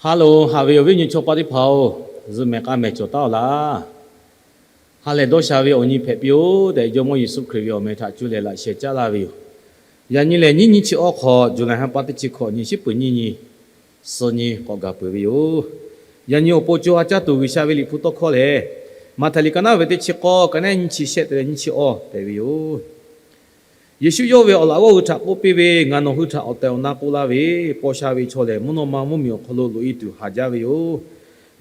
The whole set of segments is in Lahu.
Ha loˬ, haꞈ ve awˬ viˉ awˬ nyi chaw paˆ teˇ hpaˍ-oˬ, zuhꞈ mehˍ k'a mehˍ cawˬ taˉ-oˬ laˇ. Ha lehˬ dawˇ sha ve awˬ nyi hpehꞈ piˇ-oˆ tehꞈ, Jawˇmawˇ Yeˍsuˆ Hkriꞈ ve awˬ meh htaꞈ cuˇ leh laꞈ sheh caˉ laˇ ve yoˬ. Yaꞈ nyi lehˬ, nyiˇ nyi chi awˇ hk'aw, July ha pa teˇ chi hkawꞈ nyi, shiˉ peuˬ nyiˇ nyi, suh nyi k'awꞈ gaˬ peuˬ ve yoˬ. Yaꞈ nyi awˬ pon co ha caˇ tuˬ G'uiˬsha ve liꞈ hpu tawˇ hkawˇ lehˬ, Maꞈhtehˍ liꞈ ka naˉ ve teˇ chi k'awˇ, ka naˉ nyiˇ chi shehˆ te leh nyiˇ chi awˇ hpehꞈ ve yoˬ. Yeˍsuˆ yawˇ ve awˬ laꞈ g'awˇ hui htaꞈ k'oˆ piˇ ve, Ngaˬ nawˬ hui htaꞈ awˬ tehˬ awˬ na k'oˆ laˇ ve, paw sha ve chaw lehˬ, mvuhˇ naw ma mvuhˇmiˬ awˬ hk'aw lo loꞈ-e tuˬ haˍ jaˇ ve yoˬ.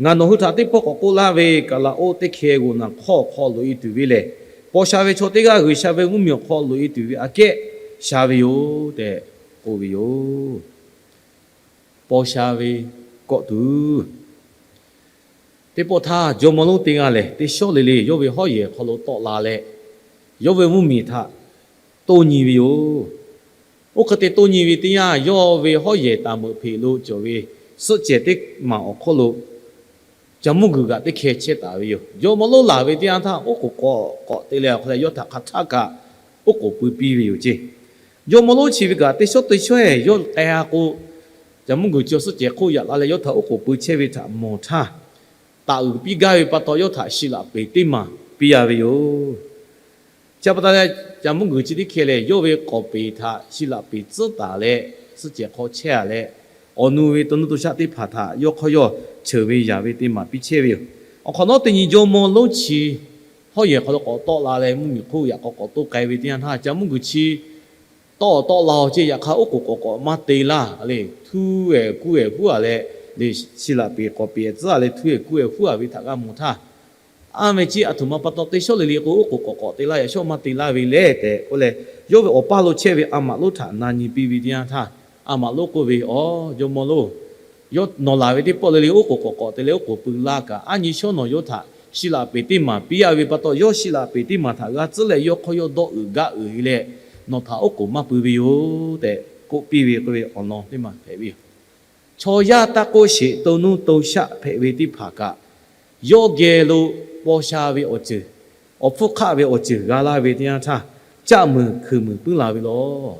Ngaˬ nawˬ hui htaꞈ teˇ pawˆ k'awꞈ k'oˆ laˇ ve, kaˍlaˍoˆ teˇ hkeh g'oꞈ naˬ hk'awˇ awˬ hk'aw loꞈ-e tuˬ ve lehˬ, paw sha ve chaw teˇ g'aˇ G'uiˬsha ve mvuhˇmiˬ awˬ hk'aw loꞈ-e tuˬ ve aꞈ kehˉ sha ve yoˬ tehꞈ k'oˆ ve yoˬ. Paw sha ve kawˆ tuˬ. Teˇ pawˆ htaˇ, jawˇmawˇ lonˉ teˇ g'aˇ lehˬ, teˇ shawˉ le le yawˇ ve hawˉ yehˬ hk'aw lo tawˆ la leh, yawˇ ve mvuhˇmiˬ htaꞈ toˇ nyi ve yoˬ. Oˇ hk'e te toˇ nyi ve teˇ yanˇ, yawˇ ve hawˉ yehˬ taˍ meuꞈ hpeꞈ lo cawˬ ve suhˆ cehˬ teˇ maˬ awˬ hk'oˆ lo ca mvuhˇ guiˬ g'aꞈ teˇ hkeh chehˇ taˍ ve yoˬ. Jawˇmawˇ lonˉ laˬ ve teˇ yanˇ htaˇ, oˉ k'oˍ k'awꞈ k'awꞈ te leh awˬ hk'aw leh yawˇ htaꞈ hk'aˬ htaˆ kaꞈ oˉ k'oˍ pui piˇ ve yoˬ ceˇ. Jawˇmawˇ lonˉ chi ve kaꞈ, teˇ shawˉ teˇ shawˉ-eˬ yawˇ k'ai-a k'o, ca mvuhˇ guiˬ chi suhˆ cehˬ hk'oˆ yaꞈ la leh yawˇ htaꞈ oˉ k'oˍ pui chehˇ ve htaꞈ mawˬ htaˇ, taˍ uiˍ piˇ gaˇ ve pa taw, yawˇ htaꞈ shiˍ laꞈ peˍ teˇ maˬ piˇ-a ve yoˬ. Chi pa taw leh, ca mvuhˇ guiˬ chi teˇ hkeh lehˬ, yawˇ ve k'awˍ peˍ htaꞈ shiˍ laꞈ peˍ tcuhˉ taˍ leh, suhˆ cehˬ hk'aw chehˇ-a leh, awˬ nu ve to nuˇ to shaˆ teˇ hpaˍ htaꞈ yawˇ hk'aw yawˇ cheuˬ ve yaˍ ve teˇ maˬ piˇ chehˇ ve yoˬ. Awˬ hk'awꞈ nawˉ teˇ nyi jawˇmawˇ lonˉ chi hawˉ yehˬ hk'aw lo k'awꞈ tawˆ la leh, mvuhˇmiˬ hk'oˆ yaꞈ k'aw k'awꞈ toˇ k'ai ve teˇ yanˇ htaˇ, ca mvuhˇ guiˬ chi tawˆ tawˆ la-oˬ ceˇ. Yaꞈ hk'aˇ, oˉ k'oˍ k'awꞈ k'awꞈ maˇ te laˇ le. Htuˇ-ehˍ kuˇ-ehˍ huˉ-a leh, shiˍ laꞈ peˍ k'awˍ peˍ tcuhˉ-a leh htuˇ-ehˍ kuˇ-ehˍ huˉ-a ve htaꞈ g'a mawˬ htaˇ, a meh chi aˬ htoꞈ ma pa taw teˇ shawˉ le le k'o, oˉ k'oˍ k'awꞈ k'awꞈ te laˇ, yaꞈ shawˉ maˇ te laˇ ve le tehꞈ k'oˆ leh, yawˇ ve awˬ paˇ lo chehˇ ve a maꞈ lonˉ htaꞈ na nyi piˇ ve teˇ yanˇ htaˇ, a maꞈ lonˉ k'oˆ ve, Awˬ jawˇmawˇ lonˉ, yawˇ nawˬ laˬ ve teˇ pawˆ le le oˉ k'oˍ k'awꞈ k'awꞈ te leh oˉ k'oˍ pui laˇ kaꞈ, a nyi shawˉ nawˬ yawˇ htaꞈ shiˍ laꞈ peˍ teˇ maˬ piˇ-a ve pa taw, yawˇ shiˍ laꞈ peˍ teˇ maˬ htaꞈ g'a tcuhˉ leh yawˇ hk'aw yawˇ dawˇ uiˍ gaˇ uiˍ ve leh, nawˬ htaꞈ oˉ k'oˍ maˇ pui ve yoˬ tehꞈ k'oˆ piˇ ve k'oˆ ve awˬ lawn teˇ maˬ hpehꞈ ve yoˬ. Chaw yaˇ taˇ k'oˆ sheˍ, to nuˇ to shaˆ hpehꞈ ve teˇ hpaˍ kaꞈ, yawˇ geh lo paw sha ve awˬ ceuˬ, awˬ hpfuhˇ hk'aˆ ve awˬ ceuˬ g'a laˇ ve teˇ yanˇ htaˇ, caˆ muiˬ hkeuꞈ muiˬ puiˉ la ve lawˬ.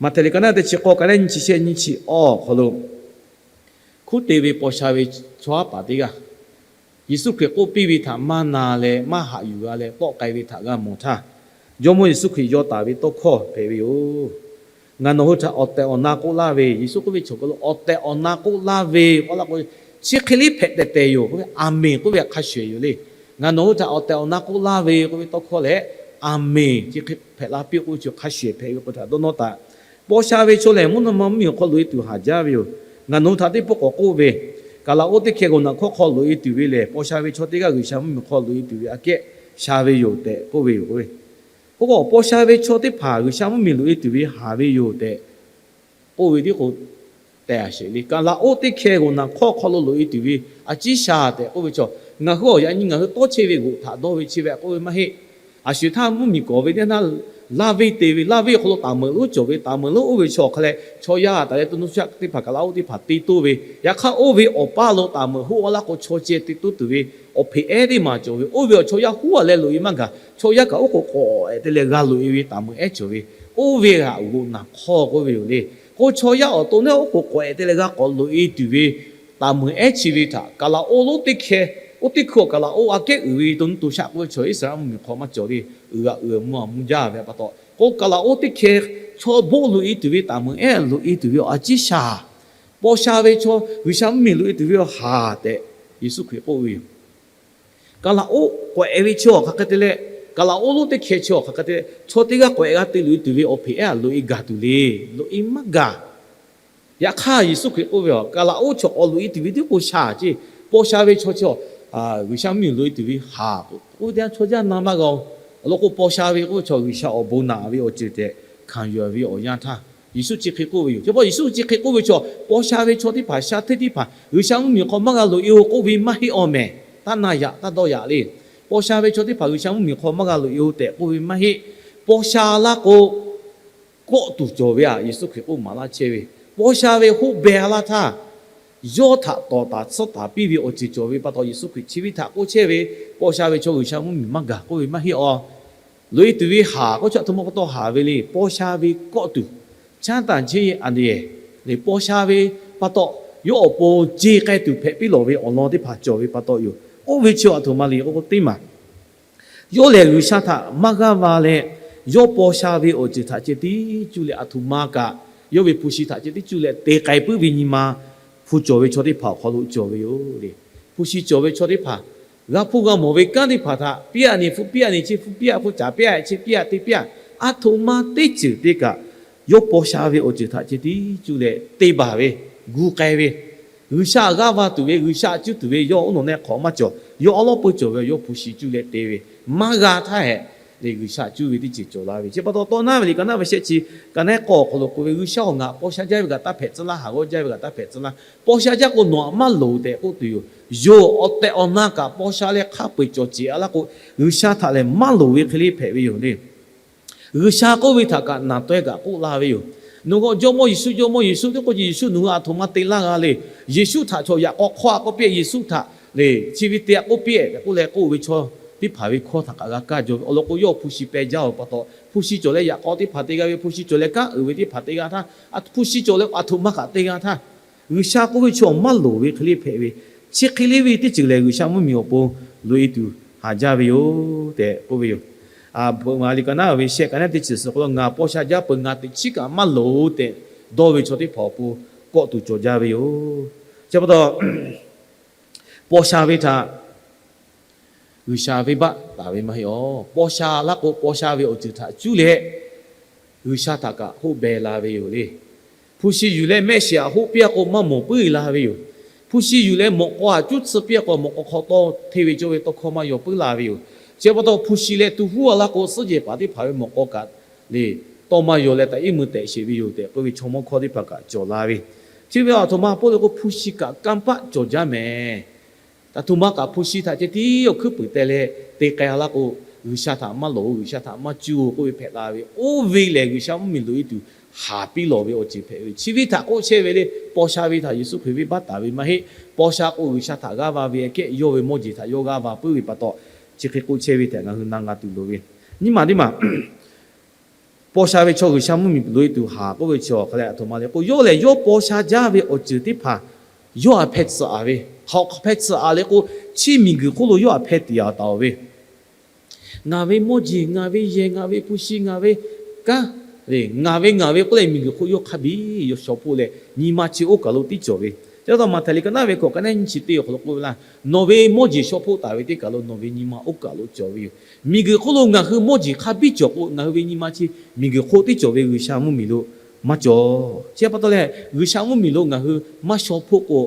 Maꞈhtehˍ liꞈ ka naˉ teˇ chi k'awˇ, ka naˉ nyiˇ chi shehˆ nyiˇ chi awˇ awˬ hk'aw lo, hkunˉ te ve paw sha ve chaw haˉ paˍ teˇ g'aˇ, Yeˍsuˆ Hkriꞈ k'oˆ piˇ ve htaꞈ maˇ na leh maˇ haꞈ yuˬ g'a leh tawˆ k'ai ve htaꞈ g'a mawˬ htaˇ, Jawˇmawˇ Yeˍsuˆ Hkriꞈ yaw taˍ ve tawˇ hkawˇ hpehꞈ ve yoˬ. Ngaˬ nawˬ hui htaꞈ awˬ tehˬ awˬ na k'oˆ laˇ ve, Yeˍsuˆ k'oˆ ve chaw hk'aw lo awˬ tehˬ awˬ na k'oˆ laˇ ve k'oˆ laˇ k'o, chi hk'e liˇ hpehꞈ tehˬ tehˬ yoˬ k'oˆ ve, Aˍmenˍ k'oˆ ve hk'a shuˍ shuˍ yoˬ le. Ngaˬ nawˬ hui htaꞈ awˬ tehˬ awˬ na k'oˆ laˇ ve k'oˆ ve tawˇ hkawˇ lehˬ, Aˍmenˍ chi hk'e hpehꞈ la piˇ k'oˆ ve chi hk'a shuˍ shuˍ hpehꞈ ve k'o htaꞈ dawˇ nawˇ taˍ. Paw sha ve chaw lehˬ, mvuhˇ naw ma mvuhˇmiˬ awˬ hk'aw loꞈ-e tuˬ haˍ jaˇ ve yoˬ. Ngaˬ nawˬ hui htaꞈ teˇ pawˆ k'awꞈ k'oˆ ve, kaˍlaˍoˆ teˇ hkeh g'oꞈ naˬ hkawˇ hk'aw loꞈ-e tuˬ ve lehˬ, paw sha ve chaw teˇ g'aˇ G'uiˬsha mvuhˇmiˬ hk'aw loꞈ-e tuˬ ve aꞈ kehˉ sha ve yoˬ tehꞈ k'oˆ ve yoˬ k'oˆ ve. K'o k'o, paw sha ve chaw teˇ hpaˍ G'uiˬsha mvuhˇmiˬ loꞈ-e tuˬ ve haˍ ve yoˬ tehꞈ k'oˆ ve tiˉ k'o, tehꞈ a sheˍ le. Kaˍlaˍoˆ teˇ hkeh g'oꞈ naˬ hkawˇ hk'aw lo loꞈ-e tuˬ ve a ciˉ sha tehꞈ k'oˆ ve chaw, ngaˬ hui awˬ yaꞈ nyi ngaˬ hui tawˇ chehˇ ve g'oꞈ htaꞈ dawˇ ve chi ve k'oˆ ve maˇ heˆ. A shuˍ htaˇ mvuhˇmiˬ kawˍ ve teˇ naˇ, laˇ venˇ te ve, laˇ venˇ awˬ hk'aw lo taˍ meuꞈ lonˉ cawˬ ve, taˍ meuꞈ lonˉ oˇ ve chaw hk'a leh chaw yaˇ taˍ leh to nuˇ shaˆ teˇ hpaˍ kaˍlaˍoˆ teˇ hpaˍ te toˇ ve, yaꞈ hk'aˇ oˇ ve awˬ paˇ lo taˍ meuꞈ hoˆ a laˇ k'o chaw ceh te toˇ tuˬ ve awˬ hpeꞈ ehˉ teˇ maˬ cawˬ ve, oˇ ve awˬ chaw yaˇ huˉ a leh loꞈ-e maˇ gaˬ, chaw yaˇ kaꞈ oˉ k'oˍ k'awꞈ-e te leh g'a loꞈ-e ve taˍ meuꞈ ehˉ cawˬ ve, oˇ ve htaꞈ g'oꞈ naˬ hkawˇ k'oˆ ve yoˬ le. K'o chaw yaˇ awˬ to naˇ oˉ k'oˍ k'awꞈ-e te leh g'a k'awꞈ loꞈ-e tuˬ ve taˍ meuꞈ ehˉ chi ve htaꞈ kaˍlaˍoˆ lonˉ teˇ hkeh, oˇ teˇ hkui awˬ kaˍlaˍoˆ aꞈ kehˉ uiˍ ve to nuˇ to shaˆ k'oˆ ve chaw Iˉsaˍreˍlaˆ mvuhˇmiˬ hk'aw maˇ cawˬ le. Uiˍ g'a uiˍ mvuh a mvuh jaˇ ve pa taw, k'o kaˍlaˍoˆ teˇ hkeh chaw boˆ loꞈ-e tuˬ ve taˍ meuꞈ ehˉ loꞈ-e tuˬ ve awˬ a ciˉ sha, paw sha ve chaw G'uiˬsha mvuhˇmiˬ loꞈ-e tuˬ ve awˬ haˍ tehꞈ Yeˍsuˆ Hkriꞈ k'oˆ ve yoˬ. Kaˍlaˍoˆ k'awꞈ-e ve chi awˬ hk'aˬ hk'e te leh, kaˍlaˍoˆ lonˉ teˇ hkeh chi awˬ hk'aˬ hk'e te leh, chaw teˇ g'aˇ k'awꞈ-e g'a te loꞈ-e tuˬ ve awˬ hpeꞈ ehˉ loꞈ-e gaˬ tuˬ le. Loꞈ-e maˇ gaˬ. Yaꞈ hk'aˇ Yeˍsuˆ Hkriꞈ k'oˆ ve, kaˍlaˍoˆ chaw k'awꞈ loꞈ-e tuˬ ve tiˉ k'o sha ceˇ, paw sha ve chaw chi G'uiˬsha mvuhˇmiˬ loꞈ-e tuˬ ve haˍ k'oˆ ve teˇ yanˇ chaw yaˇ na maˇ g'a-o. Awˬ lawn k'o, paw sha ve k'oˆ ve chaw G'uiˬsha awˬ bon naꞈ ve awˬ ceuˬ tehꞈ hkanˍ yuˬ ve awˬ yanˇ htaˇ, Yeˍsuˆ chi hk'e k'oˆ ve yoˬ. Chi pa Yeˍsuˆ chi hk'e k'oˆ ve chaw, paw sha ve chaw teˇ hpaˍ, sha hteˇ teˇ hpaˍ G'uiˬsha mvuhˇmiˬ hk'aw maˇ g'a loꞈ-e-o k'oˆ ve maˇ heˆ awˬ mehˍ. Taˇ na yaꞈ taˇ dawˇ yaꞈ le. Paw sha ve chaw teˇ hpaˍ G'uiˬsha mvuhˇmiˬ hk'aw maˇ g'a loꞈ-e-o tehꞈ k'oˆ ve maˇ heˆ. Paw sha laˇ k'o, kawˆ tuˬ cawˬ ve aꞈ Yeˍsuˆ Hkriꞈ k'oˆ maˍ laˇ chehˇ ve, paw sha ve hoˆ beh laˇ htaˇ, yawˇ htaꞈ tawˍ taˍ tsuhˇ taˍ piˇ ve awˬ ceuˬ cawˬ ve pa taw Yeˍsuˆ Hkriꞈ chi ve htaꞈ k'oˆ chehˇ ve, paw sha ve chaw G'uiˬsha mvuhˇmiˬ maˇ gaˬ k'oˆ ve maˇ heˆ awˬ. Loꞈ-e tuˬ ve haˍ k'oˆ chi a htoꞈ ma pa taw haˍ ve le. Paw sha ve kawˆ tuˬ, caˉ taˍ chehˇ a le, paw sha ve pa taw yawˇ awˬ pon ce k'ai tuˬ hpehꞈ piˇ lawˬ ve awˬ lawn teˇ hpaˍ cawˬ ve pa taw yoˬ. Oˇ ve chi awˬ htoꞈ ma le k'o k'o teˇ maˬ, yawˇ lehˬ G'uiˬsha htaꞈ maˇ g'aˇ va leh, yawˇ paw sha ve awˬ ceuˬ htaꞈ ceh tiˉ cuˇ leh aˬ htoꞈ ma kaꞈ, yawˇ ve hpu shi htaꞈ ceh tiˉ cuˇ leh te k'ai puiˉ ve nyi ma hpu cawˬ ve chaw teˇ hpaˍ awˬ hk'aw lo cawˬ ve yoˬ le. Hpu shi cawˬ ve chaw teˇ hpaˍ, g'a hpuˇ g'a mawˬ ve kanˉ teˇ hpaˍ htaꞈ piˇ-a ni, hpu piˇ-a ni, chi hpu piˇ-a, hpu caˍ piˇ-a, chi piˇ-a, te piˇ-a, aˬ htoꞈ ma teˇ ceuˬ te kaꞈ, yawˇ paw sha ve awˬ ceuˬ htaꞈ ceh tiˉ cuˇ leh te baˬ ve, gu k'ai ve, G'uiˬsha g'aˇ va tuˬ ve, G'uiˬsha cuˇ tuˬ ve yawˇ oˇ nawˬ nehˆ hk'awꞈ maˇ cawˬ. Yawˇ awˉ lawˉ peuˇ cawˬ ve, yawˇ hpu shi cuˇ leh te ve, maˇ g'a htaˇ hehꞈ lehˬ G'uiˬsha cuˇ ve teˇ ceuˬ cawˬ la ve. Chi pa taw tawˇ naˉ ve liꞈ ka naˉ ve shehˆ chi, ka naˉ k'awˇ awˬ hk'aw lo k'oˆ ve, G'uiˬsha-oˬ, ngaˬ paw sha jaˇ ve kaꞈ taˇ hpehꞈ tcuh laˇ, haˍ g'awˇ jaˇ ve kaꞈ taˇ hpehꞈ tcuh laˇ. Paw sha jaˇ k'o nawˬ htaꞈ maˇ loˍ tehꞈ k'oˆ tuˬ yoˬ. Yawˇ awˬ tehˬ awˬ na kaꞈ paw sha leh hk'a peu-eˬ cawˬ ceˬ-a laˇ k'o, G'uiˬsha htaꞈ lehˬ maˇ loˍ ve hk'e le hpehꞈ ve yoˬ le. G'uiˬsha k'oˆ ve htaꞈ kaꞈ naˬ taweh kaꞈ k'oˆ la ve yoˬ. Nawˬ hui Jawˇmawˇ Yeˍsuˆ, Jawˇmawˇ Yeˍsuˆ teˇ k'oˆ ce, Yeˍsuˆ nawˬ hui aˬ htoꞈ ma te laˇ g'a le. Yeˍsuˆ htaꞈ chaw yaꞈ k'aw hk'awˇ-a k'oˆ piˇ, Yeˍsuˆ htaꞈ lehˬ chi ve te-a k'oˆ piˇ tehꞈ k'oˆ leh k'oˆ ve chaw teˇ hpaˍ ve hkawˇ htaꞈ kaꞈ g'a kaˇ jaw ve awˬ lawn k'o, yawˇ hpu shi peh jaˇ-oˬ pa taw, hpu shi cawˬ leh yaꞈ k'aw teˇ hpaˍ te g'a ve, hpu shi cawˬ leh kanˉ uiˍ ve teˇ hpaˍ te g'a htaˇ, hpu shi cawˬ leh aˬ htoꞈ ma kaꞈ te g'a htaˇ, G'uiˬsha k'oˆ ve chaw maˇ loˍ ve hk'e le hpehꞈ ve, chi hk'e le ve teˇ ceuˬ lehˬ G'uiˬsha mvuhˇmiˬ awˬ pon loꞈ-e tuˬ haˍ jaˇ ve yoˬ tehꞈ k'oˆ ve yoˬ. Aˬ, Peuꞈ maˍ liꞈ ka naˉ ve shehˆ ka naˉ teˇ chi suhˍ hk'aw lo, Ngaˬ paw sha jaˇ peuˬ, ngaˬ teꞈ chiˉ kaꞈ maˇ loˍ tehꞈ dawˇ ve chaw teˇ hpaˍ awˬ pon kawˆ tuˬ cawˬ jaˇ ve yoˬ. Chi pa taw, paw sha ve htaꞈ G'uiˬsha venˇbaˆ taˍ ve maˇ heˆ-oˬ. Paw sha laˇ k'o, paw sha ve awˬ ceuˬ htaꞈ cuˇ leh G'uiˬsha htaꞈ kaꞈ hoˆ beh la ve yoˬ le. Hpu shi yuˬ leh mehˆ shiˍ aꞈ hoˆ piˇ-a k'o, maˇ mawˬ puiˉ la ve yoˬ. Hpu shi yuˬ leh mawꞈ k'aw aꞈ cuˉ tsuhˇ piˇ-a k'o, mawꞈ k'aw hk'aw tawˇ hteˇ ve cawˇ ve tawˇ hkawˇ maˇ yaw puiˉ la ve yoˬ. Chi pa taw, hpu shi leh tu huˉ-a laˇ k'o, suhˉ jehˬ paˍ teˇ hpaˍ ve mawꞈ k'aw kaꞈ le, tawˇ maˇ yaw leh taꞈ iˉ mui tehꞈ sheˍ ve yoˬ tehꞈ k'oˆ ve chaw mawˇ hkawˇ teˇ hpaˍ kaꞈ cawˬ la ve. Chi ve aˬ htoꞈ ma pawˆ le k'o, hpu shi kaꞈ kanˇ paˆ cawˬ jaˇ mehˍ. Aˬ htoꞈ ma kaꞈ hpu shi htaꞈ ceh tiˉ awˬ hkuiˉ puiˍ teh leh te k'ai-a laˇ k'o, G'uiˬsha htaꞈ maˇ loˍ, G'uiˬsha htaꞈ maˇ cuˇ k'oˆ ve hpehꞈ la ve. Oˇ ve lehˬ, G'uiˬsha mvuhˇmiˬ loꞈ-e tuˬ haˍ piˇ lawˬ ve awˬ ceuˬ hpehꞈ ve. Chi ve htaꞈ k'oˆ chehˇ ve le, paw sha ve htaꞈ Yeˍsuˆ Hkriꞈ venˇbaˆ taˍ ve maˇ heˆ. Paw sha k'o, G'uiˬsha htaꞈ g'aˇ va ve aꞈ kehˉ, yawˇ ve mawˇ jeˬ htaꞈ yawˇ g'aˇ va puiˉ ve pa taw, chi hk'e k'oˆ chehˇ ve tehꞈ ngaˬ hui na g'a tuˬ loˍ ve. Nyi maˬ teˇ maˬ, paw sha ve chaw G'uiˬsha mvuhˇmiˬ loꞈ-e tuˬ haˍ k'oˆ ve chi awˬ hk'a leh aˬ htoꞈ ma le k'o, yawˇ lehˬ yawˇ paw sha jaˇ ve awˬ ceuˬ teˇ hpaˍ yawˇ aꞈ hpeh tcuh-a ve, hk'aˬ hk'aw hpeh tcuh-a le k'o, chi miˬguiˬ hk'oˆ lo yawˇ aꞈ hpeh tiꞈ-a taˍ-oˬ ve, ngaˬ ve mawˇ jeˬ, ngaˬ ve yehˬ, ngaˬ ve hpu shi, ngaˬ ve kanˉ, ngaˬ ve ngaˬ ve k'oˆ leh miˬguiˬ hk'oˆ yawˇ hk'a biˇ yawˇ shaw hpoˆ leh nyi ma chi oˇ kaˬ lo tiˉ cawˬ ve. Chi pa taw Maꞈhtehˍ liꞈ ka naˉ ve hkawꞈ ka naˉ nyi chi teˇ awˬ hk'aw lo k'oˆ ve laˇ, Nawˬ ve mawˇ jeˬ shaw hpoˆ taˍ ve teˇ kaˬ lo nawˬ ve nyi ma oˇ kaˬ lo cawˬ ve yoˬ. Miˬguiˬ hk'oˆ lo ngaˬ hui mawˇ jeˬ hk'a biˇ cawˬ k'o, ngaˬ hui ve nyi ma chi miˬguiˬ hk'oˆ tiˉ cawˬ ve, G'uiˬsha mvuhˇmiˬ lo maˇ cawˬ. Chi pa taw leh, G'uiˬsha mvuhˇmiˬ lo ngaˬ hui maˇ shaw hpoˆ k'o,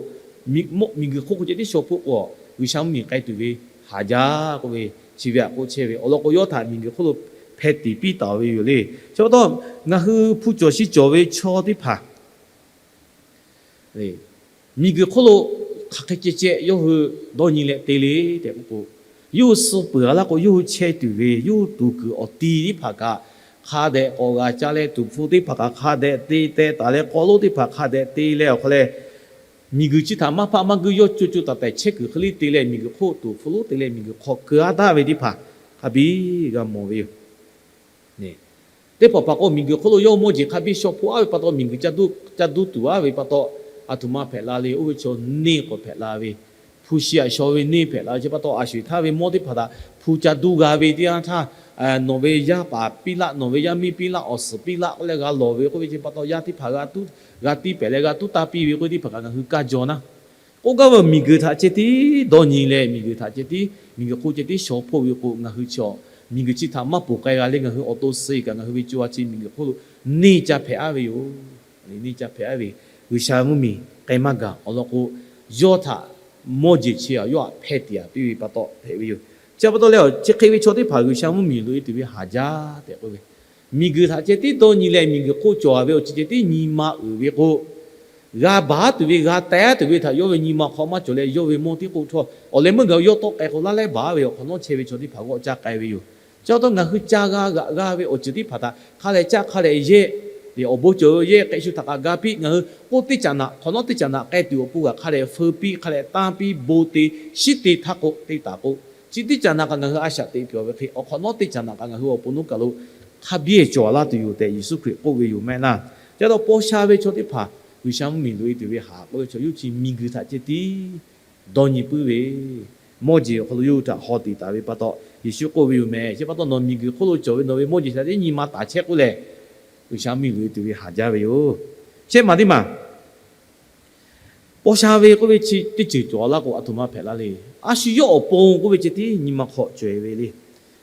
miˬguiˬ hk'oˆ k'o ceh tiˉ shaw hpoˆ k'o, G'uiˬsha mvuhˇmiˬ k'ai tuˬ ve haˍ jaˇ k'oˆ ve, chi ve aꞈ k'oˆ chehˇ ve awˬ lawn k'o, yawˇ htaꞈ miˬguiˬ hk'oˆ lo hpeh tiꞈ piˇ taˍ ve yoˬ le. Chi pa taw, ngaˬ hui hpu cawˬ shi cawˬ ve chaw teˇ hpaˍ miˬguiˬ hk'oˆ lo hk'aˬ hk'e ceh ceh yawˇ hui dawˇ nyi leh te le tehꞈ k'oˆ k'o, yawˇ hui suh peuˬ-a laˇ k'o, yawˇ hui chehˇ tuˬ ve yawˇ hui tuˍ kuiˬ awˬ ti teˇ hpaˍ kaꞈ hk'a dehꞈ k'awꞈ g'a ca leh, tuˍ hpfuh teˇ hpaˍ kaꞈ hk'a dehꞈ te teh taˍ leh, k'aw lonˉ teˇ hpaˍ hk'a dehꞈ te leh awˬ hk'aw leh, miˬguiˬ chi htaꞈ maˇ hpaˆ maˇ guiˇ yawˇ co co taiˍ taiˍ chehˇ kuiˬ hk'e le te leh, miˬguiˬ hk'oˆ tuˍ hpfuh lonˉ te leh miˬguiˬ hk'aw keu-a daˇ ve teˇ hpaˍ hk'a biˇ g'a mawˬ ve yoˬ. Teˇ hpaˍ hpaˍ k'o, miˬguiˬ hk'oˆ lo yawˇ mawˇ jeˬ hk'a biˇ shaw hpoˆ-a ve pa taw, miˬguiˬ ca duˇ tuˬ-a ve pa taw, aˬ htoꞈ ma hpehꞈ la le, oˇ ve chaw neˇ k'awꞈ hpehꞈ la ve, hpu shi aꞈ shaw ve neˇ hpehꞈ la ve. Chi pa taw, a sho-eˬ htaˇ ve mawˇ teˇ hpaˍ htaꞈ hpu ca duˇ g'a ve teˇ yanˇ htaˇ, nawˬ ve yaˇ paˍ piˇ laˆ, nawˬ ve yaˇ miˇ piˇ laˆ, awˬ suhˍ piˇ laˆ k'oˆ leh g'a lawˬ ve k'oˆ ve, chi pa taw yaˇ teˇ hpaˍ g'a tiˇ pehˍ leh g'a tuˉ taˇ piˇ ve k'oˆ ve teˇ hpaˍ kaꞈ ngaˬ hui kaˇ jaw naˇ. K'oˆ gaˇ ve, miˬguiˬ htaꞈ ceh tiˉ dawˇ nyi leh, miˬguiˬ htaꞈ ceh tiˉ, miˬguiˬ hk'oˆ ceh tiˉ shaw hpoˆ ve k'o, ngaˬ hui chaw miˬguiˬ chi htaꞈ maˇ ponˬ k'ai g'a leh, ngaˬ hui awˬ to suh-e kaꞈ ngaˬ hui ve co-a chi miˬguiˬ hk'oˆ lo neˇ ca hpehꞈ-a ve yoˬ. Neˇ ca hpehꞈ-a ve, G'uiˬsha mvuhˇmiˬ k'ai maˇ gaˬ awˬ lawn k'o, yawˇ htaꞈ mawˇ jeˬ chi-a yawˇ htaꞈ hpeh tiꞈ-a piˇ ve pa taw hpehꞈ ve yoˬ. Chi pa taw leh, chi hk'e ve chaw teˇ hpaˍ G'uiˬsha mvuhˇmiˬ loꞈ-e tuˬ ve haˍ jaˇ tehꞈ k'oˆ ve, miˬguiˬ htaꞈ ceh tiˉ dawˇ nyi leh, miˬguiˬ hk'oˆ cawˬ-a ve awˬ ceuˬ ceh tiˉ nyi ma uiˍ ve k'o, g'a baˬ tuˬ ve, g'a teh-a tuˬ ve htaꞈ yawˇ ve nyi ma hk'aw maˇ cawˬ leh, yawˇ ve mawˇ tiˉ k'oˆ htawˇ, awˬ leh meuˇ gaˬ yawˇ tawˆ k'ai k'o, laˇ lehˉ baˬ ve awˬ hk'awꞈ nawˉ chehˇ ve chaw teˇ hpaˍ g'awˆ caˇ k'ai ve yoˬ. Chi pa taw ngaˬ hui ca g'a g'aꞈ g'a ve awˬ ceuˬ teˇ hpaˍ htaꞈ hk'a lehˬ caˆ hk'a lehˬ yehˇ, awˬ bon cawˬ ve yehˇ k'ehꞈ shu htaꞈ kaꞈ ga piˇ, ngaˬ hui k'oˆ teˇ caꞈ naꞈ hk'awꞈ nawˉ teˇ caꞈ naꞈ k'ai tuˬ awˬ pon kaꞈ hk'a lehˬ feu piˇ, hk'a lehˬ tanˇ piˇ, bon te, shiˉ te htaˇ k'o te taˍ k'o, chi teˇ caꞈ naꞈ kaꞈ ngaˬ hui a shaꞈ teꞈ pyawˬ ve hk'e, awˬ hk'awꞈ nawˉ teˇ caꞈ naꞈ kaꞈ ngaˬ hui awˬ pon nuˇ kaˬ lo hk'a biˇ cawˬ laˇ tuˬ yoˬ tehꞈ Yeˍsuˆ Hkriꞈ k'oˆ ve yoˬ mehˆ laˇ. Chi pa taw paw sha ve chaw teˇ hpaˍ G'uiˬsha mvuhˇmiˬ loꞈ-e tuˬ ve haˍ k'oˆ ve chaw yawˇ chi miˬguiˬ htaꞈ ceh tiˉ dawˇ nyi puiˉ ve, mawˇ jeˬ awˬ hk'aw lo yawˇ hui htaꞈ haw tiꞈ taˍ ve pa taw, Yeˍsuˆ k'oˆ ve yoˬ mehˍ. Chi pa taw nawˬ miˬguiˬ hk'oˆ lo cawˬ ve nawˬ ve mawˇ jeˬ htaꞈ tiˉ nyi ma taˍ chehˇ k'oˆ lehˬ, G'uiˬsha mvuhˇmiˬ loꞈ-e tuˬ ve haˍ jaˇ ve yoˬ. Shehˆ maˬ teˇ maˬ paw sha ve k'oˆ ve chi teˇ ceuˬ cawˬ laˇ k'o, aˬ htoꞈ ma hpehꞈ la le. A shu yawˇ awˬ pon k'oˆ ve ceh tiˉ nyi ma hk'aw cawˬ-e ve le.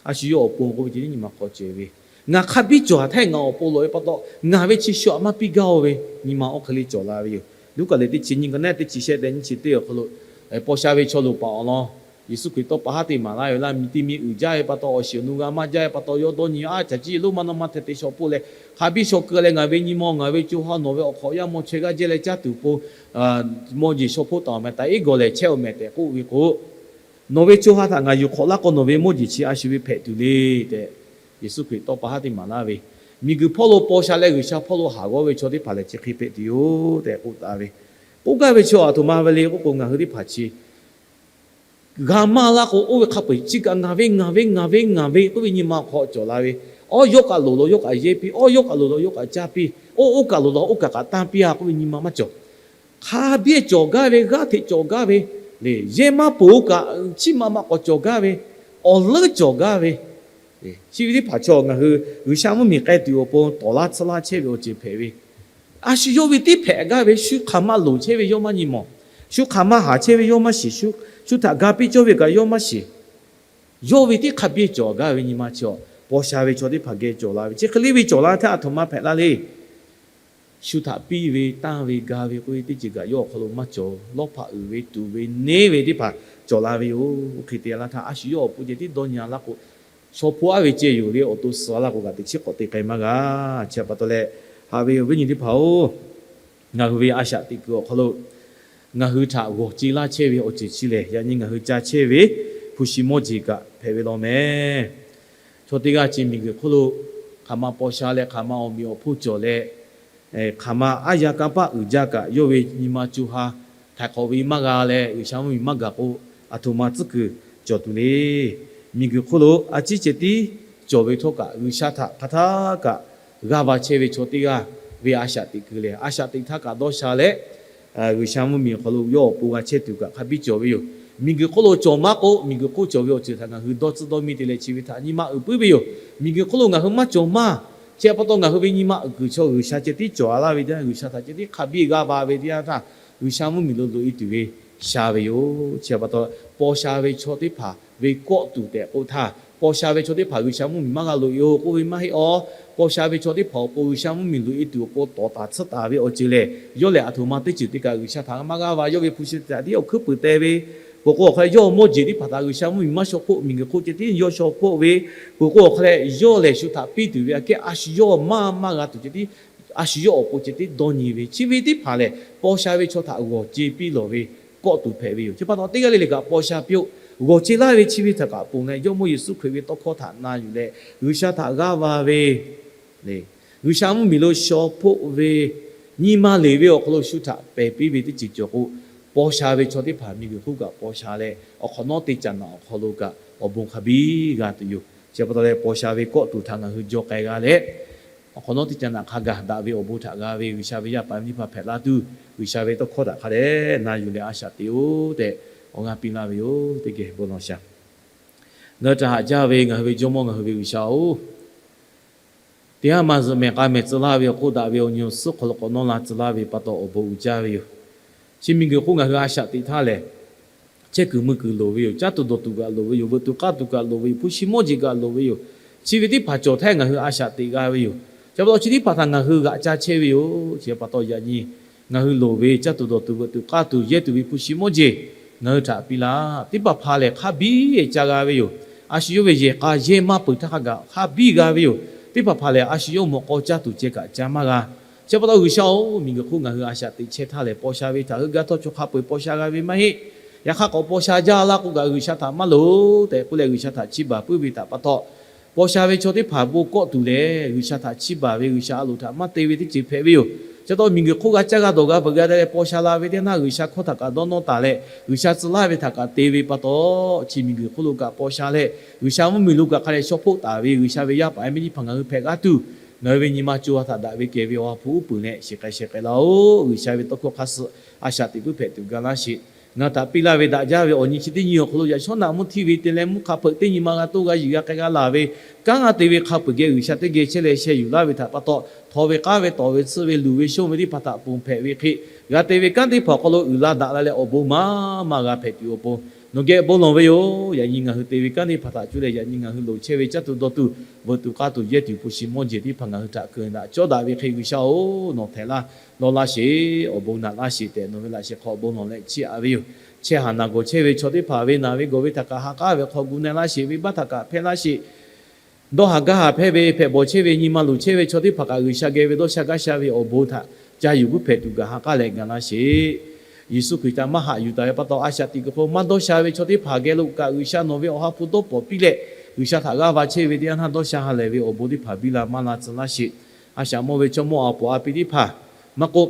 A shu yawˇ awˬ pon k'oˆ ve ceh tiˉ nyi ma hk'aw cawˬ-e ve, ngaˬ hk'a biˇ cawˬ htaˇ ngaˬ awˬ pon loꞈ ve pa taw, ngaˬ ve chi shu aꞈ maˇ piˇ gaˇ-oˬ ve nyi ma awˬ hk'e le cawˬ la ve yoˬ. Luˉkaꞈ lehˬ teˇ chi nyiˇ ka naˉ teˇ chi shehˆ tehꞈ nyiˇ chi teˇ awˬ hk'aw lo, paw sha ve chaw loˍ paˍ awˬ lawn Yeˍsuˆ Hkriꞈ tawˇ pa haˉ teˇ maˍ laˇ ve laˇ, miˬ teˇ miˬ uiˍ jaˇ ve pa taw, awˬ shiˍ awˬ nu g'a maˇ jaˇ ve pa taw, yawˇ dawˇ nyi ve, Aˉ, caˬ ciˇ lonˉ maˇ naw ma hteh te shaw hpoˆ leh, hk'a biˇ shaw keu leh ngaˬ ve nyi ma ngaˬ ve co ha nawˬ ve awˬ hk'awꞈ yaˇ maw chaweh g'aˇ jehˇ leh caˇ tuˬ pon mawˇ jeˬ shaw hpoˆ taˍ-oˬ mehˍ, taˍ iˉ gawˬ lehˬ chehˇ-oˬ mehˍ tehꞈ k'oˆ ve k'o, nawˬ ve co ha htaꞈ ngaˬ yuˬ hk'awꞈ laˇ k'o, nawˬ ve mawˇ jeˬ chi a shu ve hpehꞈ tuˬ le tehꞈ, Yeˍsuˆ Hkriꞈ tawˇ pa haˉ teˇ maˍ laˇ ve, miˬguiˬ hpawˇ lo paw sha leh G'uiˬsha hpawˇ lo haˍ g'awˇ ve chaw teˇ hpaˍ lehˬ chi hk'e hpehꞈ tuˬ yoˬ tehꞈ k'oˆ taˍ ve. K'oˆ gaˇ ve chaw aˬ htoꞈ ma ve le k'oˆ k'o, ngaˬ hui teˇ hpaˍ chi g'a maˇ laˇ k'o, oˇ ve hk'a peu-eˬ chi kaꞈ ngaˬ ve, ngaˬ ve, ngaˬ ve, ngaˬ ve k'oˆ ve nyi ma hk'aw cawˬ la ve, awˉ yawˇ kaꞈ loˍ law yawˇ kaꞈ yehˇ piˇ, awˉ yawˇ kaꞈ loˍ law yawˇ kaꞈ caˇ piˇ, oˇ oˇ kaꞈ loˍ law oˇ kaꞈ kaꞈ tanˇ piˇ-a k'oˆ ve nyi ma maˇ cawˬ. Hk'a biˇ cawˬ gaˇ ve, g'aˇ hteꞈ cawˬ gaˇ ve le, yehˇ maˇ peuˬ-oˬ kaꞈ chiˇ ma ma k'awꞈ cawˬ gaˇ ve, awˬ leuˉ cawˬ gaˇ ve, chi ve teˇ hpaˍ chaw ngaˬ hui G'uiˬsha mvuhˇmiˬ k'ai tuˬ awˬ pon tawˍ laˇ tsuhˇ laˇ chehˇ ve awˬ ceuˬ hpehꞈ ve, a shu yawˇ ve tiˉ hpehꞈ gaˇ ve, shu hk'aˬ ma loˍ chehˇ ve yawˇ maˇ nyi mawˬ. Shu hk'aˬ ma haˍ chehˇ ve yawˇ maˇ shiˍ. Shu htaꞈ ga piˇ cawˇ ve kaꞈ yawˇ maˇ shiˍ. Yawˇ ve tiˉ hk'a biˇ cawˬ gaˇ ve nyi ma chi, paw sha ve chaw teˇ hpaˍ geh cawˬ la ve, chi hk'e le ve cawˬ la htaˇ aˬ htoꞈ ma hpehꞈ la le. Shu htaꞈ piˇ ve, tanˇ ve, ga ve k'oˆ ve teˇ ceuˬ kaꞈ yawˇ awˬ hk'aw lo maˇ cawˬ. Lawˇ hpaꞈ uiˍ ve, tuˍ ve, neˇ ve teˇ hpaˍ cawˬ la ve yoˬ. Oˇ hk'e te laˇ htaˇ, a shu yawˇ awˬ pon ceh tiˉ dawˇ nyi-a laˇ k'o, shaw hpoˆ aˉ ve ceh yoˬ le, awˬ to suh-a laˇ k'o kaꞈ teꞈ chiˉ k'awꞈ te k'ai maˇ g'a. Chi pa taw leh, haꞈ ve awˬ viˉ nyi teˇ hpaˍ-oˬ, ngaˬ hui ve a shaꞈ teꞈ kuiˬ awˬ hk'aw lo ngaˬ hui htaꞈ g'awˬ ce laˇ chehˇ ve awˬ ceuˬ chi lehˬ, yaꞈ nyi ngaˬ hui ca chehˇ ve hpu shi mawˇ jeˬ kaꞈ hpehꞈ ve law meh. Chaw teˇ g'aˇ chi miˬguiˬ hk'oˆ lo hk'aˬ ma paw sha leh, hk'aˬ ma awˬ meꞈ awˬ hponˇ cawˬ leh, hk'aˬ ma aˉ yaˇ kanˇ paˆ uiˍ jaˇ kaꞈ, yawˇ ve nyi ma co ha htaiˍ hk'awꞈ ve maˇ g'a leh, G'uiˬsha mvuhˇmiˬ maˇ gaˬ k'o, aˬ htoꞈ ma tcuhˉ kuiˬ cawˬ tuˬ le. Miˬguiˬ hk'oˆ lo a ciˉ ceh tiˉ cawˬ ve htawˇ kaꞈ, G'uiˬsha htaꞈ hk'aˬ htaˇ kaꞈ g'aˇ va chehˇ ve chaw teˇ g'aˇ ve a shaꞈ teꞈ kuiˬ lehˬ, a shaꞈ teꞈ htaˇ kaꞈ dawˇ sha leh, G'uiˬsha mvuhˇmiˬ awˬ hk'aw lo yawˇ awˬ pon g'a chehˇ tuˬ kaꞈ hk'a biˇ cawˬ ve yoˬ. Miˬguiˬ hk'oˆ lo cawˬ maˇ k'o, miˬguiˬ hk'oˆ cawˬ ve awˬ ceuˬ htaꞈ ngaˬ hui dawˇ tcuhˉ dawˇ miˇ te leh chi ve htaꞈ nyi ma uiˍ puiˉ ve yoˬ. Miˬguiˬ hk'oˆ lo ngaˬ hui maˇ cawˬ maˇ, chi pa taw ngaˬ hui ve nyi ma uiˍ kuiˬ chaw G'uiˬsha ceh tiˉ cawˬ-a laˇ ve teˇ yanˇ, G'uiˬsha htaꞈ ceh tiˉ hk'a biˇ g'aˇ va ve teˇ yanˇ htaˇ, G'uiˬsha mvuhˇmiˬ lo loꞈ-e tuˬ ve sha ve yoˬ. Chi pa taw, paw sha ve chaw teˇ hpaˍ ve kawˆ tuˬ tehꞈ k'oˆ htaˇ, paw sha ve chaw teˇ hpaˍ G'uiˬsha mvuhˇmiˬ maˇ g'a loꞈ-e-oˬ k'oˆ ve maˇ heˆ-aˬ. Paw sha ve chaw teˇ hpaˍ awˬ pon G'uiˬsha mvuhˇmiˬ loꞈ-e tuˬ awˬ pon tawˍ taˍ tsuhˇ taˍ ve awˬ ceuˬ lehˬ, yawˇ lehˬ aˬ htoꞈ ma teˇ ceuˬ te kaꞈ G'uiˬsha htaꞈ maˇ g'aˇ va. Yawˇ ve hpu shi htaꞈ tiˉ awˬ hkuiˉ puiˍ te ve, peuˬ k'o awˬ hk'a leh yawˇ mawˇ jeˬ teˇ hpaˍ htaꞈ G'uiˬsha mvuhˇmiˬ maˇ shaw hpoˆ, miˬguiˬ hk'oˆ ceh tiˉ yawˇ shaw hpoˆ ve, peuˬ k'o awˬ hk'a leh yawˇ lehˬ shu htaꞈ piˇ tuˬ ve aꞈ kehˉ a shu yawˇ maˇ maˇ g'a tuˬ ceh tiˉ, a shu yawˇ awˬ pon ceh tiˉ dawˇ nyi ve, chi ve teˇ hpaˍ lehˬ paw sha ve chaw htaꞈ g'awˬ ce piˇ lawˬ ve kawˆ tuˬ hpehꞈ ve yoˬ. Chi pa taw teˇ g'aˇ le le kaꞈ paw sha piˇ-oˆ. G'awˬ ce laˇ ve chi ve htaꞈ kaꞈ ponˬ leh, Jawˇmawˇ Yeˍsuˆ Hkriꞈ ve tawˇ hkawˇ htaꞈ na yuˬ leh, G'uiˬsha htaꞈ g'aˇ va ve, G'uiˬsha mvuhˇmiˬ lo shaw hpoˆ ve, nyi ma leˬ ve awˬ hk'aw lo shu htaꞈ pehˬ piˇ ve teˇ ceuˬ cawˬ k'o, paw sha ve chaw teˇ hpaˍ miˬguiˬ hk'oˆ kaꞈ paw sha leh, awˬ hk'awꞈ nawˉ teˇ caꞈ naꞈ awˬ hk'aw lo kaꞈ awˬ bon hk'a biˇ g'a tuˬ yoˬ. Chi pa taw leh paw sha ve kawˆ tuˬ htaꞈ ngaˬ hui jaw k'ai g'a leh, awˬ hk'awꞈ nawˉ teˇ caꞈ naꞈ hk'a gaˬ daꞈ ve awˬ bon htaꞈ g'a ve G'uiˬsha ve yaˇ paˍ ve teˇ hpaˍ hpehꞈ laˇ tuˬ, G'uiˬsha ve tawˇ hkawˇ htaꞈ hk'a dehꞈ na yuˬ leh a shaꞈ teꞈ-oˬ tehꞈ awˬ g'aˇ piˇ laˇ ve yoˬ. Teˇ geh bon lawˬ shaˍ. Ngaˬ hui htaꞈ haꞈ jaˇ ve ngaˬ hui ve Jawˇmawˇ ngaˬ hui ve G'uiˬsha-oˬ, teˇ haˉ ma zuhꞈ mehˬ k'a mehˬ tcuh laˇ ve awˬ hk'oˆ daꞈ ve awˬ nyi awˬ suhˉ hk'aw lo k'awꞈ nawˇ la tcuh laˇ ve pa taw awˬ bon uiˍ jaˇ ve yoˬ. Chi miˬguiˬ hk'oˆ ngaˬ hui a shaꞈ teꞈ htaˇ lehˬ, chehˇ kuiˬ mui kuiˬ loˍ ve yoˬ. Caˇ tuˬ dawˬ tuˬ kaꞈ loˍ ve yoˬ. Veuꞈ tuˬ k'aˇ tuˬ kaꞈ loˍ ve yoˬ. Hpu shi mawˇ jeˬ kaꞈ loˍ ve yoˬ. Chi ve teˇ hpaˍ cawˬ htaˇ ngaˬ hui a shaꞈ teꞈ g'a ve yoˬ. Chi pa taw chi teˇ hpaˍ htaꞈ ngaˬ hui g'aꞈ ca chehˇ ve yoˬ. Chi pa taw yaꞈ nyi ngaˬ hui loˍ ve caˇ tuˬ dawˬ tuˬ, veuꞈ tuˬ k'aˇ tuˬ, yehˇ tuˬ ve hpu shi mawˇ jeˬ ngaˬ hui htaꞈ piˇ laˇ. Teˇ hpaˍ hpaˍ lehˬ hk'a biˇ ca g'a ve yoˬ. A shu yawˇ ve yehˬ k'a yehˇ maˇ peuˬ htaˇ hk'a gaˬ hk'a biˇ g'a ve yoˬ. Teˇ hpaˍ hpaˍ lehˬ a shu yawˇ mawꞈ k'aw caˇ tuˬ ceh kaꞈ ca maˇ g'a. Chi pa taw G'uiˬsha-oˬ, miˬguiˬ hk'oˆ ngaˬ hui a shaꞈ teꞈ chehˇ htaˇ lehˬ, paw sha ve htaꞈ heuˆ gaˇ htawˇ chaw hk'a peu-eˬ paw sha g'a ve maˇ heˆ. Yaꞈ hk'aˇ k'awꞈ paw sha jaˇ laˇ k'oˆ kaꞈ G'uiˬsha htaꞈ maˇ loˍ tehꞈ k'oˆ leh G'uiˬsha htaꞈ chiˇ baˬ puiˉ ve htaꞈ pa taw, paw sha ve chaw teˇ hpaˍ bon kawˆ tuˬ lehˬ, G'uiˬsha htaꞈ chiˇ baˬ ve, G'uiˬsha a loˍ htaꞈ maˇ te ve teˇ ceuˬ hpehꞈ ve yoˬ. Chi pa taw miˬguiˬ hk'oˆ g'a caˇ g'a dawˬ g'a veuꞈ g'a leh paw sha la ve teˇ naˇ G'uiˬsha hkawˇ htaꞈ kaꞈ dawˇ nawˇ taˍ leh, G'uiˬsha tcuh laˇ ve htaꞈ kaꞈ te ve pa taw, chi miˬguiˬ hk'oˆ lo kaꞈ paw sha leh, G'uiˬsha mvuhˇmiˬ lo kaꞈ hk'a dehꞈ shaw hpoˆ taˍ ve G'uiˬsha ve yaˇ paˍ yaˇ miˇ teˇ hpaˍ ngaˬ hui hpehꞈ g'a tuˬ, Ngaˬ hui ve nyi ma co ha htaꞈ daꞈ ve kehˬ ve Awˬ ha hpu uˉ peunˍ leh shiˍ k'ai sheh k'ai laˇ-oˆ. G'uiˬsha ve tawˇ hkawˇ hk'aˇ suh a shaꞈ teꞈ puiˉ hpehꞈ tuˬ ga laˇ sheˍ. Ngaˬ hui htaꞈ piˇ laˇ ve daꞈ jaˇ ve awˬ nyi chi teˇ nyi awˬ hk'aw lo yaꞈ shawˉ naꞈ mvuhˇ htiˇ ve te leh mvuhˇ hk'a hpeuꞈ teˇ nyi ma g'a toˇ g'a yuˬ g'a k'ai g'a laˬ ve kanˉ g'a te ve hk'a peuˬ geh G'uiˬsha teˇ geh chehˇ leh sheh yuˬ laˇ ve htaꞈ pa taw, htaw ve k'aˉ ve tawˍ ve tsuhˇ ve luˬ ve shonˇ ve teˇ hpaˍ htaꞈ ponˬ hpehꞈ ve hk'e, g'a te ve kanˉ teˇ hpaˍ awˬ hk'aw lo uiˍ la daꞈ la leh awˬ bon maˇ maˇ g'a hpehꞈ tuˬ awˬ pon nawˬ geh bon lawˬ ve yoˬ. Yaꞈ nyi ngaˬ hui te ve kanˉ teˇ hpaˍ htaꞈ cuˇ leh yaꞈ nyi ngaˬ hui loˍ chehˇ ve caˇ tuˬ dawˇ tuˬ veuꞈ tuˬ k'aˇ tuˬ yehˇ tuˬ hpu shi mawˇ jeˬ teˇ hpaˍ ngaˬ hui htaꞈ keu daꞈ cawˇ daꞈ ve hk'e, G'uiˬsha-oˬ, nawˬ htehꞈ laˇ lawˇ laˇ sheˍ. Awˬ bon naꞈ laˇ sheˍ tehꞈ nawˬ ve laꞈ shehˍ hk'aw bon lawˬ leh chiˇ aꞈ ve yoˬ. Chehˇ haˍ naˬ gawˬ chehˇ ve chaw teˇ hpaˍ ve naˬ ve gawˬ ve htaꞈ kaꞈ ha k'aˉ ve hk'aw gu na laˇ sheˍ. Venˇbaˆ htaꞈ kaꞈ hpehˇ laˇ sheˍ. Dawˇ haˍ gaˇ haˍ hpehˇ ve hpehꞈ bawˬ chehˇ ve nyi ma luˬ chehˇ ve chaw teˇ hpaˍ kaꞈ G'uiˬsha geh ve dawˇ sha gaˇ sha ve awˬ bon htaꞈ ca yuˬ puiˉ hpehꞈ tuˬ gaˬ ha k'aˉ leh ga laˇ sheˍ. Yeˍsuˆ Hkriꞈ htaꞈ maˇ haꞈ yuˬ taˍ ve pa taw, a shaꞈ teꞈ kuiˬ hk'aw maˇ dawˇ sha ve chaw teˇ hpaˍ geh lo kaꞈ G'uiˬsha nawˬ ve Awˬ ha hpu dawˇ pawnˍ piˇ leh, G'uiˬsha htaꞈ g'aˇ va chehˇ ve teˇ yanˇ htaˇ dawˇ sha ha lehˬ ve awˬ bon teˇ hpaˍ biˇ la maˇ la tcuh laˇ sheˍ. A shaꞈ mawˇ ve chaw mawˇ a poˍ a pi teˇ hpaˍ maˇ k'oˆ,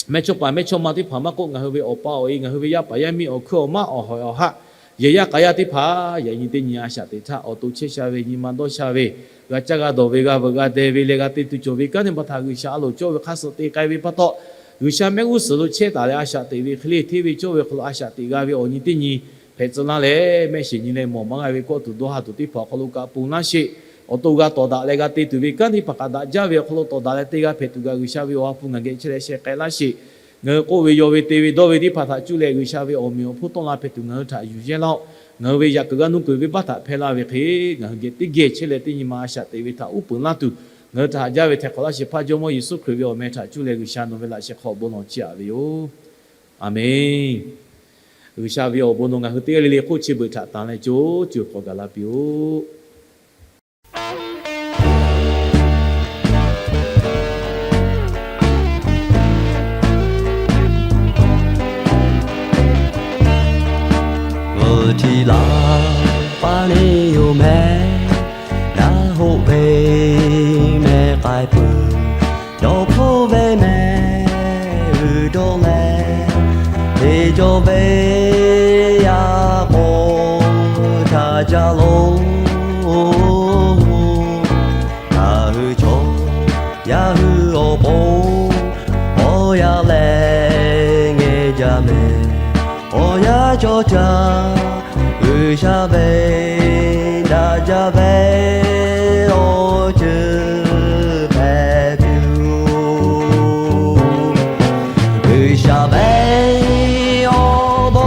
mehˇchawˇpaˍ mehˇchawˇma teˇ hpaˍ maˇ k'oˆ, ngaˬ hui ve awˬ pa awˬ e, ngaˬ hui ve yaˇ paˍ yaˇ miˇ awˬ hkuiˉ awˬ maˉ awˬ hawehˍ awˬ haˆ, yehˬ yaˇ k'a yaˇ teˇ hpaˍ yaꞈ nyi teˇ nyi a shaꞈ teꞈ htaˇ awˬ to chehˇ sha ve, nyi ma dawˇ sha ve, g'a caˇ g'a dawˬ ve, g'a veuꞈ g'a deh ve leh g'a te tuˬ cawˬ ve kanˉ teˇ hpaˍ htaꞈ G'uiˬsha a loˍ cawˇ ve hk'aˇ suh te k'ai ve pa taw, G'uiˬsha mehˆ g'uˇ suhˍ lo chehˇ taˍ leh a shaꞈ teꞈ ve hk'e le hteˇ ve cawˇ ve hk'aw lo a shaꞈ teꞈ g'a ve awˬ nyi teˇ nyi hpehꞈ tcuh laˇ leh, mehˆ shiˍ nyi leh mawˬ maˇ g'a ve kawˆ tuˬ dawˇ ha tuˬ teˇ hpaˍ awˬ hk'aw lo kaꞈ ponˬ laˇ sheˍ. Awˬ to g'a tawˍ daꞈ leh g'a te tuˬ ve kanˉ teˇ hpaˍ kaꞈ daꞈ jaˇ ve awˬ hk'aw lo tawˍ daꞈ leh te g'a hpehꞈ tuˬ gaˬ G'uiˬsha ve Awˬ ha hpu ngaˬ geh chehˇ leh sheh k'ai laˇ sheˍ. Ngaˬ hui k'oˆ ve yaw ve te ve dawˇ ve teˇ hpaˍ htaꞈ cuˇ leh G'uiˬsha ve awˬ meꞈ awˬ hponˇ tawˆ la hpehꞈ tuˬ ngaˬ hui htaꞈ yuˬ yehˇ laˇ-oˆ. Ngaˬ hui ve yaꞈ kuiˬ g'a nuˇ kuiˬ venˇbaˆ htaꞈ hpehˇ laˇ ve hk'e, ngaˬ hui geh teˇ geh chehˇ leh teˇ nyi ma a shaꞈ teꞈ ve htaꞈ uˉ peunˍ laˇ tuˬ, ngaˬ hui htaꞈ haꞈ jaˇ ve htehꞈ hk'awꞈ laˇ sheˍ hpaˇ Jawˇmawˇ Yeˍsuˆ Hkriꞈ ve awˬ meh htaꞈ cuˇ leh G'uiˬsha nawˬ ve laꞈ shehˍ hk'aw bon lawˬ chiˇ aꞈ ve yoˬ. Aˬmenˍ. G'uiˬsha ve awˬ bon nawˬ ngaˬ hui teˇ g'aˇ le le hk'oˆ chi beuꞈ htaꞈ tanˍ leh co co hk'aw gaˬ la piˇ-oˆ. G'uiˬ htiˇ laˇ paˇ neˇ yoˬ mehˍ, daˇ hoˆ ve mehˍ k'ai peuˬ, dawˇ hpfuhˇ ve mehˍ uiˍ dawˇ leh, teˇ cawˇ ve yaˇ k'o htaꞈ ca lo. Ngaˬ hui chaw yaˇ hui awˬ pon awˬ yanˇ leh ngeh jaˇ mehˍ. Awˬ yanˇ cawˇ caˇ G'uiˬsha ve daꞈ jaˇ ve awˬ ceuˬ hpehꞈ tuˬ, G'uiˬsha ve awˬ bon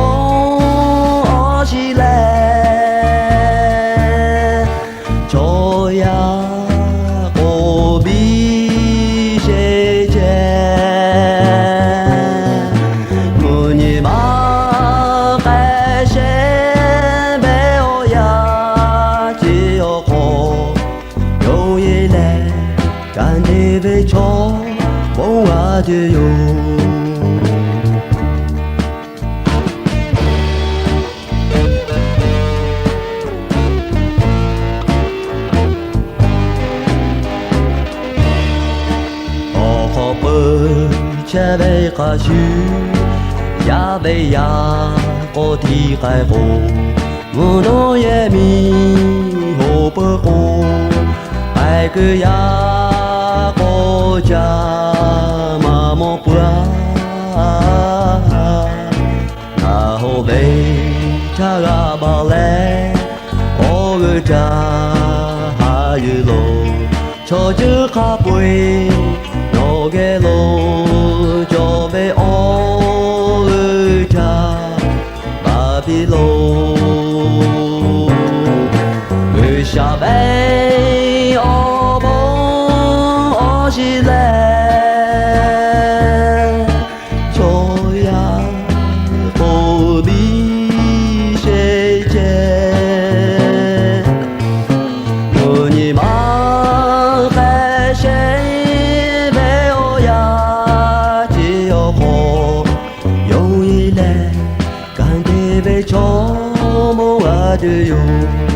awˬ shiˍ lehˬ, chaw yaˇ k'o biˇ sheˍ ceh, mvuhˇ nyi ma k'ai sheˍ ve awˬ yanˇ chi awˬ hk'aw, yonˍ yeˬ leh kanˉ te ve chaw bon g'a te yoˬ. Awˬ hk'aw peuˬ chehˇ ve hk'a shuˍ, yaˇ ve yaˇ k'o htiˇ k'ai k'o, mvuhˇ naw yehˬ miˬ hoꞈ peuˬ k'o, k'ai kuiˬ yaˇ k'o ca maˇ mawˬ peuˬ-a. Ngaˬ hoꞈ ve htaˇ g'a baˬ leh, awˬ g'euˆ htaꞈ haꞈ yuˬ loˬ. Chaw ceuˬ hk'a peu-eˬ nawˬ geh lo cawˬ ve awˬ g'euˆ htaꞈ baˬ piˇ loˬ. G'uiˬsha ve awˬ bon awˬ shiˍ lehˬ, chaw yaˇ k'o biˇ sheˍ ceh, mvuhˇ nyi ma k'ai sheˍ ve awˬ yanˇ chi awˬ hk'aw, yonˍ yeˬ leh kanˉ te ve chaw bon g'a te yoˬ.